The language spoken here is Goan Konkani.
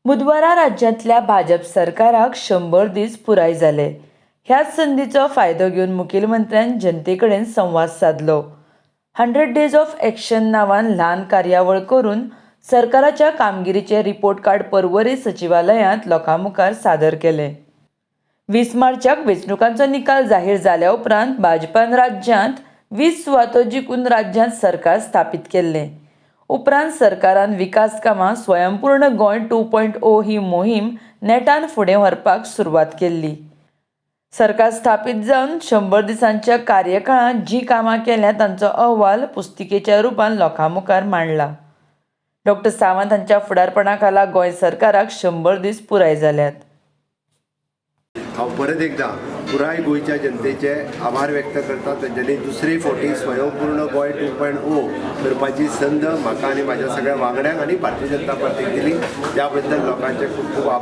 बुधवारा राज्यांतल्या भाजप सरकाराक 100 दीस पुराय जाले. ह्याच संदीचो फायदो घेवन मुखेलमंत्र्यान जनते कडेन संवाद सादलो. 100 डेज ऑफ एक्शन नांवान ल्हान कार्यावळ करून सरकाराच्या कामगिरीचे रिपोर्ट कार्ड पर्वरी सचिवालयांत लोकां मुखार सादर केलें. 20 मार्चाक वेंचणुकांचो निकाल जाहीर जाल्या उपरांत भाजपान राज्यांत 20 सुवातो जिखून राज्यांत सरकार स्थापीत केल्लें. उपरांत सरकारान विकास कामां स्वयंपूर्ण गोंय 2.0 ही मोहीम नेटान फुडें व्हरपाक सुरवात केल्ली. सरकार स्थापीत जावन 100 दिसांच्या कार्यकाळांत जीं कामां केल्यां तांचो अहवाल पुस्तिकेच्या रुपान लोकां मुखार मांडला. डॉक्टर सावंत हांच्या फुडारपणा खाला गोंय सरकाराक 100 दीस पुराय जाल्यात. हांव परत एकदां पुराय गोंयच्या जनतेचे आभार व्यक्त करता. तांच्यांनी दुसरे फावटी स्वयंपूर्ण गोंय 2.0 करपाची संद म्हाका आनी म्हाज्या सगळ्या वांगड्यांक आनी भारतीय जनता पार्टीक दिली, त्या बद्दल लोकांचे खूब खूब आभार.